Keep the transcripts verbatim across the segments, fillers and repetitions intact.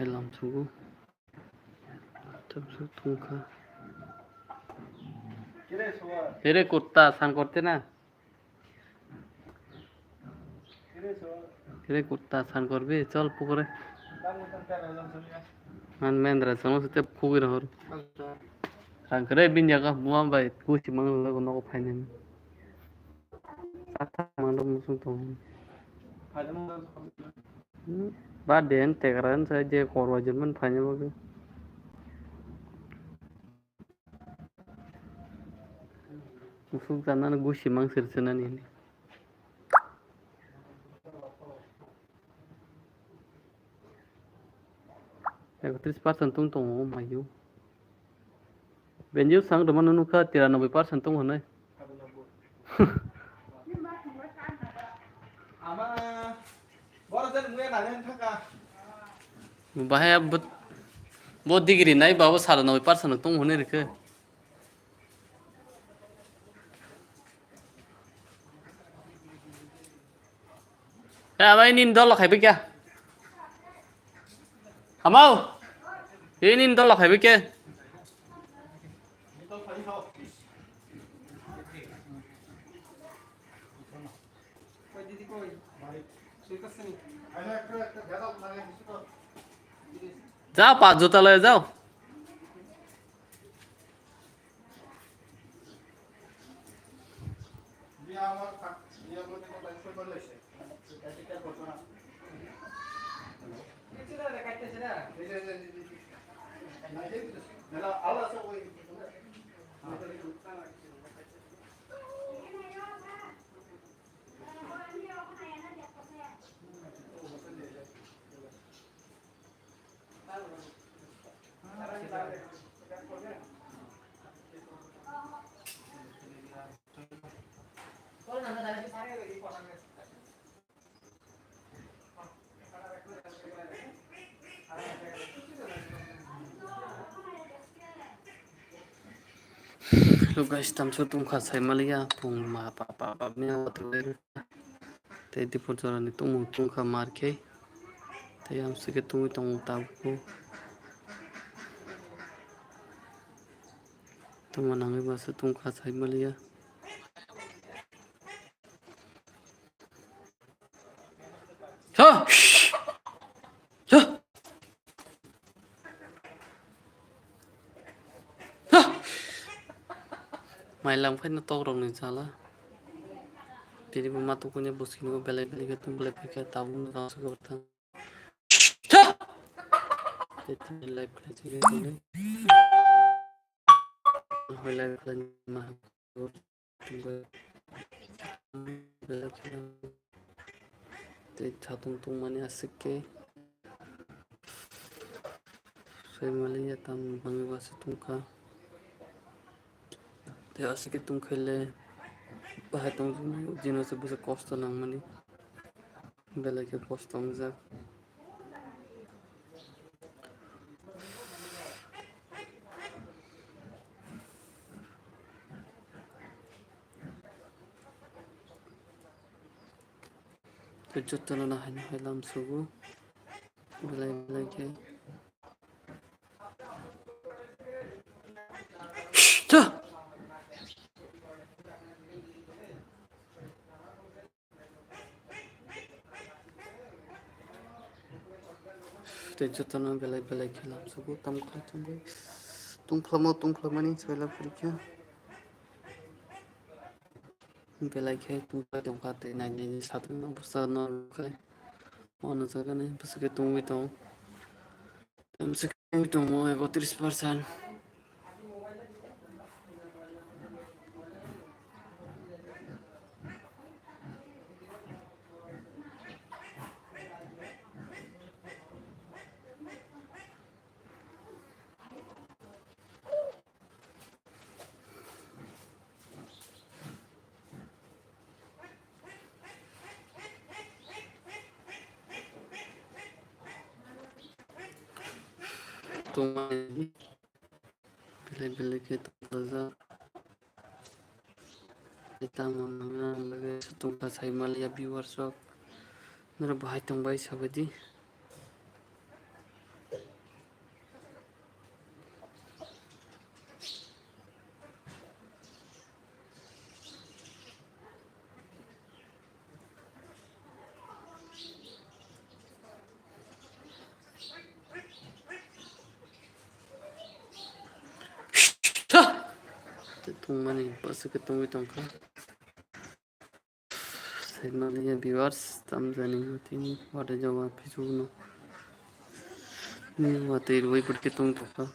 Lamsugo. Lamsugo tongkha. Ere kurta san korte na? Kire kurta san korbi, chol pukore. Man mendra, sono sete pukir hor. Rang kere bin jaga, buam bai, kusi mang lo, nogo phainani. Sata mang lo musung tong. Hmm, ba den, tegaran, sa je korwa jeman phainani bogi. Musuk janani gusi mang sir sinani hini. Ekotris percent tung tongo mayu. Benjo sang rwmano nukha tiranoboi percent tung hwnwi. Ama Bahai bo, bo degree nai ba bo sara noi percent tong hwnwi rikhe. Eh, abai nin dol khai bikya. Hamau. Ini dol khai bikya. যাও, পাঁচ জুতা লয়ে যাও। Hello guys, tamso tungkha saimaliya, pung ma pa pa pa mia watwlai rwkha. Tei dipor jorani tongmung tungkha mar khe. Tei amsike tungwi tongo tabukbo. Tongma nangwi masa tungkha saimaliya. Ha! Ha! Ha! Mailam khaino tokrokni jala. Tini bo ma tukunya bwskango belai belai khe tong belai khe tabuk no tang saka tang. Ha! Tini live khlai tini. Hoi live khlai ma. Tei satung tungmani aswk khe. Saimaliya tam bangwi basa tungkha. Tei aswk khe tungkhaile bahai tongjaknai, jino se bwsa kosto nangmani. Belai khe kosto wngjak. Tei jotono no haino hai lam sugo. Belai belai khe. Tei jotono belai belai khe lam sugo, tamo khe tongwi tungphla mo, tungphla mani swilai phuru khe belai khe tungphla tongkha tei nai nai satung no bwsa no khe o no jaga ni bwswk khe tungwi tongo. Tei bwswk khe tongwi tongo ekotris percent. Tongmani belai belai khe tongthokjak. Tamo nangya ang bagwi tongkha saimaliya viewers rok. Norok bahai tongbai sabaidi. tongmani bwswk khe tongwi tongkha. Saimaliya viewers, tamjani tini wade jawa phisuno. Ni watwi rwi pwrwkhe tong tongkha.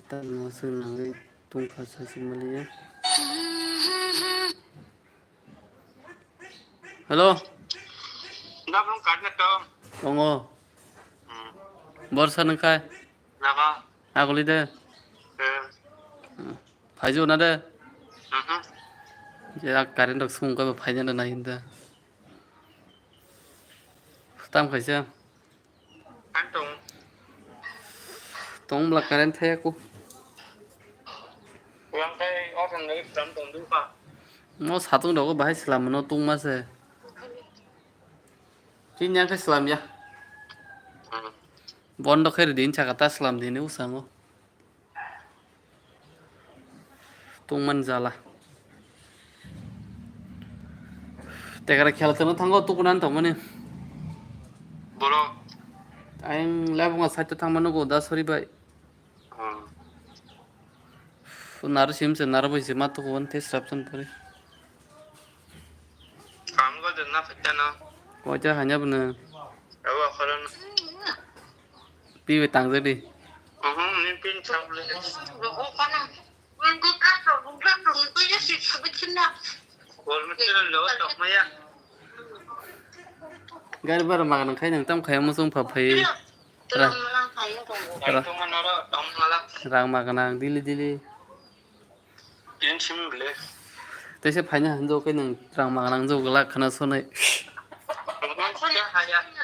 Tamo se nangwi tongkha saimaliya. Hello. Dabrung karna to. Tongo. Hmm. Borsa nangkha. Naka. Aguli de. Eh. Hmm. Phaijo na de. Mhm. Je a current rok sung ka phai na na hinda. Tam khaisa. Kan tong. Tong bla current thaya ko. Yang kai osan lagi pram tong du ka. No satung dogo bahai selam no tung ma se. Tin yang kai selam ya. Hmm. Bondo khairi din chaka ta selam din usango. Tungman jala. Tekara khela tano thango tukunan tongmani. Boro. Ayang labunga side to thangmano go da sori bai. Hmm. Naro sim se naro bai se ma tukuan te srap san pore. Kam go den na phaitano. Koita hanya bwno. Abo akhara na. Pi bai tang jadi. Mhm, ni pin chap le. Gari bara maga nang khai nang tam khai musung pha phai. Ra-, ra-, rang maga nang dili dili. Teisa phaina hanjo khe nwng rang maga nang jo glak khna sonai.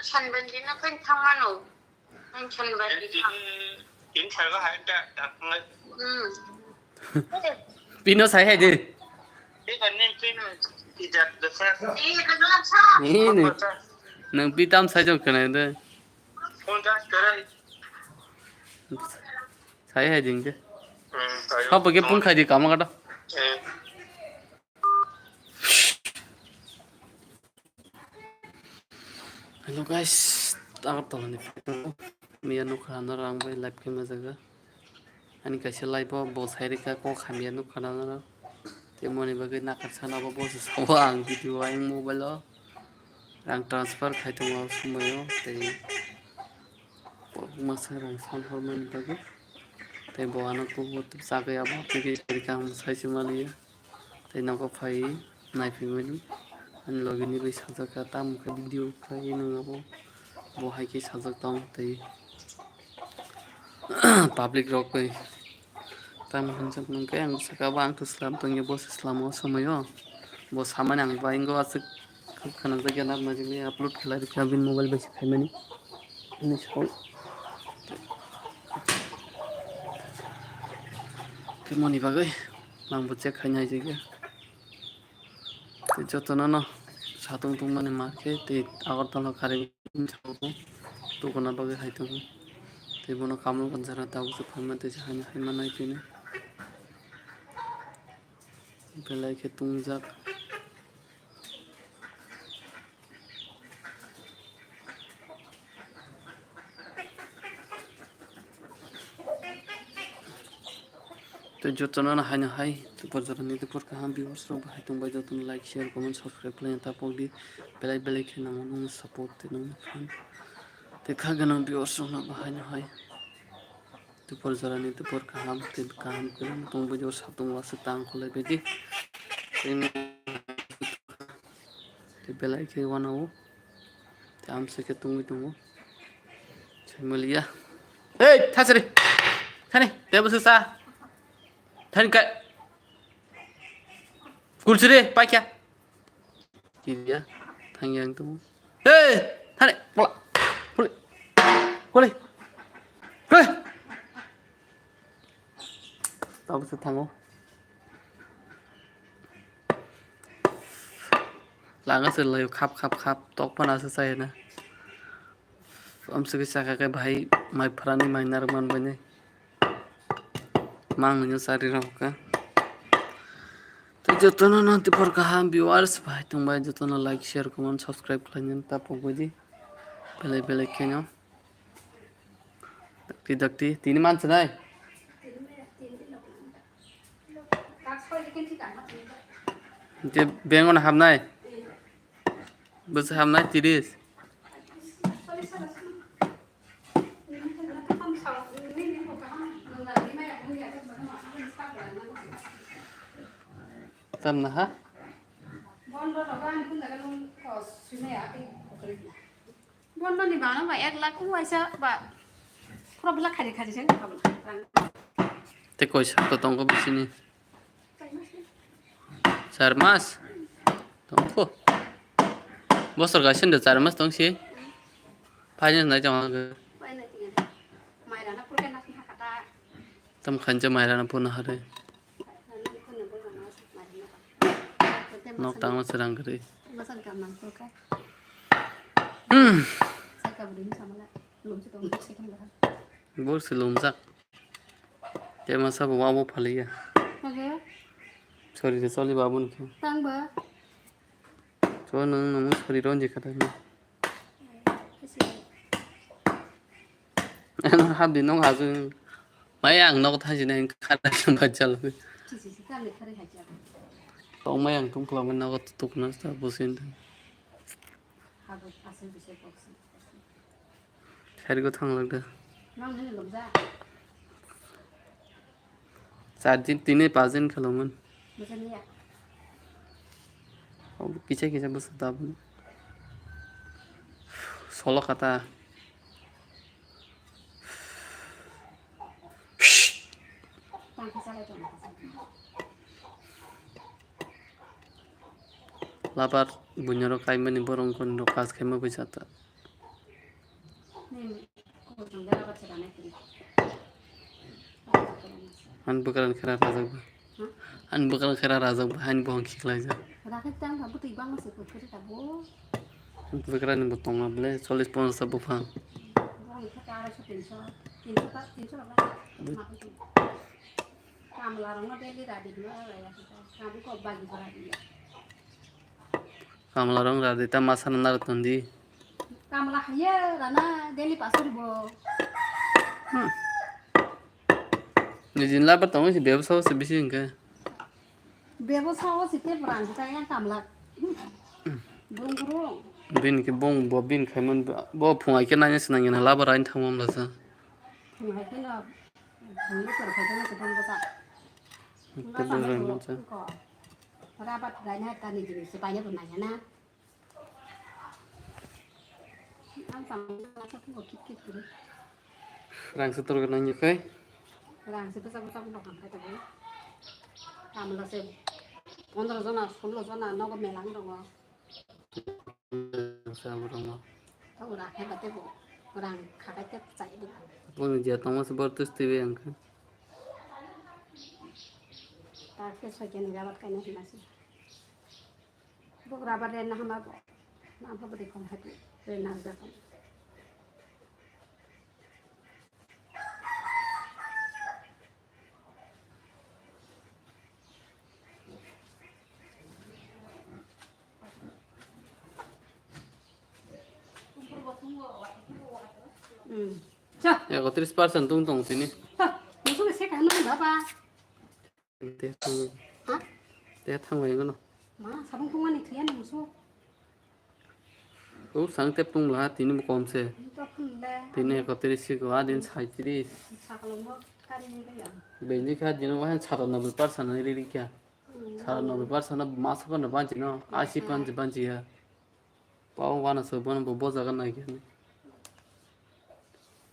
Sanbandi no khe thangmano. Ang sanbandi. Pino sai hai de. Ni nwng, nwng pi tam sai jong khna de. Sai hai ding de. Hmm, sai. Habo ge pung khai di kama kata. Eh. Hello guys, Agartala ni photo. Miya nukha ano rang bai live khe majaga. Ani kaisa live o bo sai rikha kok hamya nukha ano. Tei moni bagwi nakar sana bo bo se sao ang video o ayang mobile o. Rang transfer khai tongo o somoi o tei. Masa rang san hormani bagwi. Tei bo ano kubui chagwi abo tei kaham sai se maliya. Tei nogo phai naiphai mani. Ani logi ni bai sajak kha tamo khe video khlai nang abo. Bo hai khe sajak tong tei public rok bai. Tamo hinjak nung khe ang saka bo ang to slam tongya bo se slamo somoi o. Bo samani ang bai ngo aswk. Khwna jagya nap na jagya upload khlai rikha bini mobile bai se khaimani. Ani sao. Tei moni bagwi nang bo check khaina jagya. Tei jotono no satung tungmani ma khe tei Agartala kari tukuna bagwi hai tongo. Tei bono kamul gonjara tabuk se phaima tei se haino haima nai phino. Belai khe tungjak. Tei jotono no haino hai tupor jora ni tupor kaham viewers rok bahai tongbai jotono like share comment subscribe khlai tapok di belai belai khe nang nang support tei nang fan tei kha ganang viewers rok no bahai no hai. Tupor jorani tupor kaham tei kaham kwrwng tong video satung waswk tang khulai baidi. Tei belai khe wanao tei amsai khe tongwi tongo. Saimaliya. Ei, thasri. Thani, tebo sisa. Thani kai. Kulsiri, paikya. Kidia, thangyang tu. Hei, thani, pola, puli, puli, hei. Tabuk se thango. Langa se layo khap khap khap tok pana se sai na. Amsa khe chakha khe bahai mai phrani mai narwk man bai nai. Mang nini sari rok kha. Tei jotono no tei por kaham viewers bahai tongbai jotono like share comment subscribe khlaina ta pogbaidi. Belai belai kheno. Dakti dakti tini mansa nai. Je bank-o habnai. Bwsa habnai tiris. Tamna ha? Bondo ni bana ba ek lakh waisa ba. Pura bela khari khari sen. Te koisa to tongko bisini. Char mas tongko. Bosor gasin de char mas tongsi. Phaini nai jama. Tam khanja mairana puna hare. Nok tangma serang kari. Bor si lumjak. Tema sabo wabo phaliya. Sorry de choli babun khe. Tangba. So nung nung sorry ronji kata ni. Ano habdi nung haju. Mai ang nok thaji nai khata khe bachal. Tong mai ang tung khlong nok tuk na sa busin. Sari go thang lagda. Charging tini pajen khalomon. Kisa kisa bwsa tabun. Solo kata. Labar bunyarok kaimani borong kon rok kas khaima bwsa ta. Ani bwkrang khera rajak ba. Ani bwkrang khera rajak ba. Ani bohong khiklai jak. Rakhe tang ba bwtwi bangma se kwthwri ta bo. Bwkrang ni bo tongma ble chollish ponchash ta buphang. Borok ni khe arai so tin so, tin so ta, tin so rok lai. Kamla rok no daily radi no raya. Kamu ko bagi radi ya. Kamla rong radi ta masana nar tondi. Kamla haiya rana daily pasuri bo. Nijin labar tongo si bebsa se bisi hingke. Bebsa o si te brang ta yang kamla. Bung bung. Bin ke bung bo bin khaiman bo phungai ke nanya sinang yana labar ain thangmam lasa. Phungai ke na. Bung ko kerja na ke bung basa. Te bung rai mansa. Rabat gaina ta ni jini se paina bo nanya na. Rang setor gwnang ni kai. Rang se bwsa bwsa bwsa kang khai tongo. Tamla se pondro jona, sullo jona nogo melang tongo. Sa borok no. Tamo rang khai bate bo. Rang khakai te chai di. Boni je tongma se bor tus tibe ang khe. Ta khe soi khe ni rabat kaina hinasi. Bok rubber re na hama bo. Na bo de kon hati. Re na da kon. Hmm. Cha. Ekotris percent tung tong tini. Ha. Musu se kan na ba ba. Te thang. Ha? Te thang bai gano. Ma, sabung tungmani thwiya nungso. O sang tep tung la tini bo kom se. Tini ekotris si ko adin saitris. Sakalo mo kari ni ya. Bini kha dino wahan sata nobbe percent ni riri kya. Sata nobbe percent na masa pa na banchi no. Asi panchi panchi ya. Pao wana so bono bo bojaga nai khe.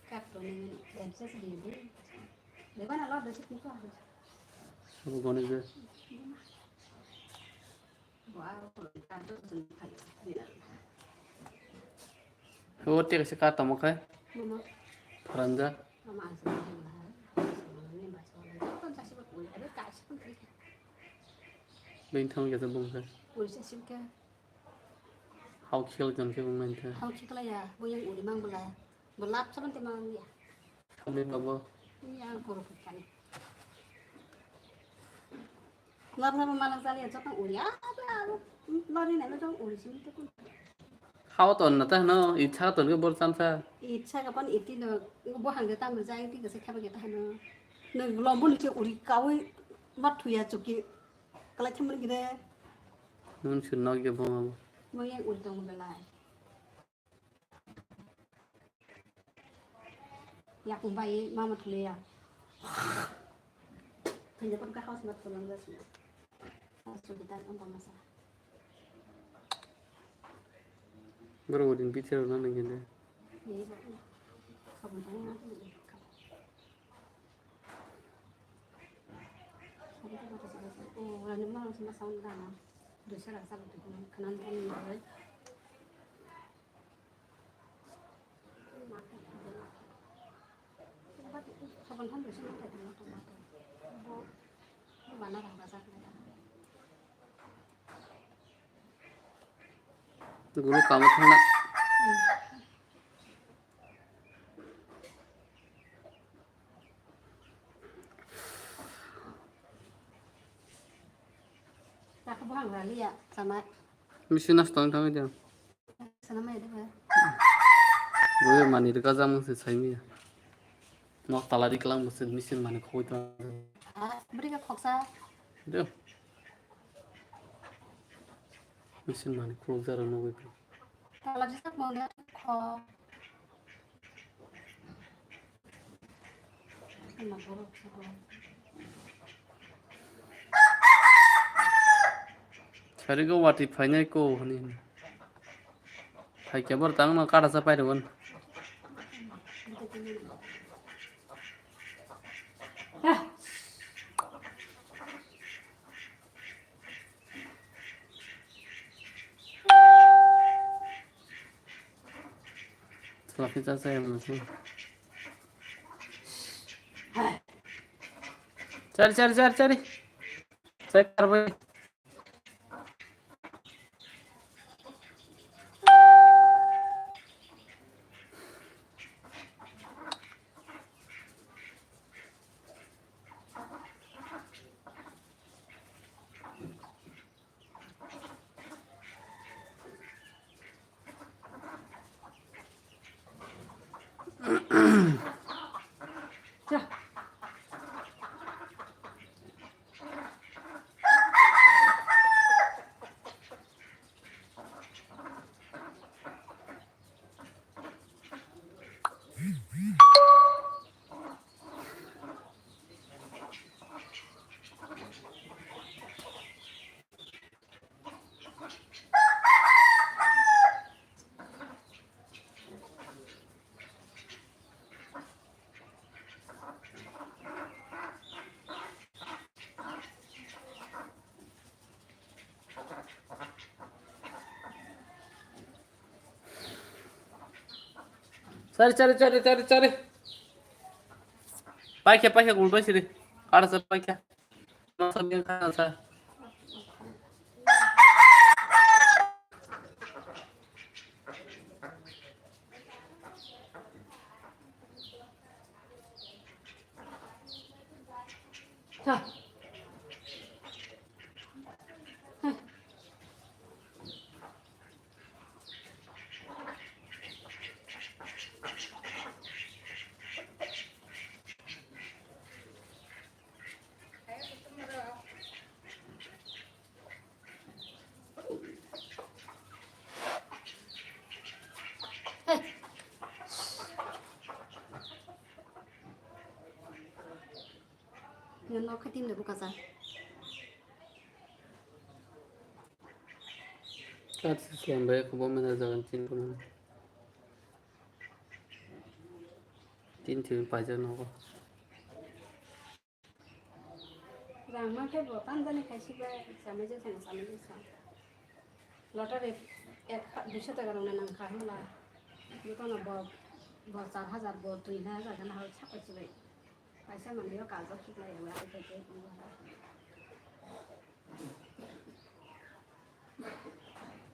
Kat to ni M C S ni ni. Lebana lo dosi kuka. Sabo gone je. Wow, kat to ni. O te kaisa kat tamo khai. Mama. Pharanja. Mama ang sa ni ba. Ni ba so. Kon sa si ba ko. Abe ka si kon kri. Bini thang khe bung khai. Ko sa si ka. Hau khel jon khe bung nai khe. Hau khel ya, bo yang uri mang bela. Bo lap saban te mang ya. Saban te bo. Ni ang koro kani. Lap lap malang sali ya jotang uri. Ah, ah, ah. Lori nai jotang uri sini te kun. Hau ton na ta no, itsa ton ke bor chamsa. Itsa ka pan iti no, bo hang de tam ja iti ke se khaba ke ta no. No lombo ni ke uri kawi mat thuya chuki. Kalai thumri gide. Nun sir nok ya bong abo. Mo yang ul tong belai. Yak bai mama thule ya. Thanya pun ka house mat ko lang das. House to kita ang pamasa. Bro, din picture na nang gende. Ye ba. Sabun tang na. Oh, rani ma sama sama dana. Dosa rasa betul. Kanan kan ni. Sabun kan dosa mana tadi ma tomato. Bo, bo mana rasa. Guru kamo thangna. Misi nas tong thangwi dia. Sana mai de ba. Bo mani rika jam se sai mi. Nok tala ri klang bo se misi mani khoi ta. Ah, bri ka khoksa. De. Misi mani khoi jara no. Tala jisa mangya kho. Ima borok sabo. Sari go wati phainai ko hwnwi hwnwi. Phaikhe bor tang no kara sa pairwgwn. Selfie cha cha yang nasi. Cari, cari, cari, cari. Saya karbai. Cari, cari, cari, cari, cari. Paikha, paikha, gulbai siri. Kara sa paikha. Masa dia kara sa. Nino khatim de buka sa. Kat si siam bai ko bo mena jagan tin ko. Tin tin paja no ko. Rang ma khe bo tan jani khai si bai samai je sang samai je sang. Lottery ek ha-, duiso taka rok na nang kha hwnla. Jotono bo, bo char hajar, bo dui hajar gana hao chapa chibai. Kaisa manwi o kajak khiklai ya, ai khe khe.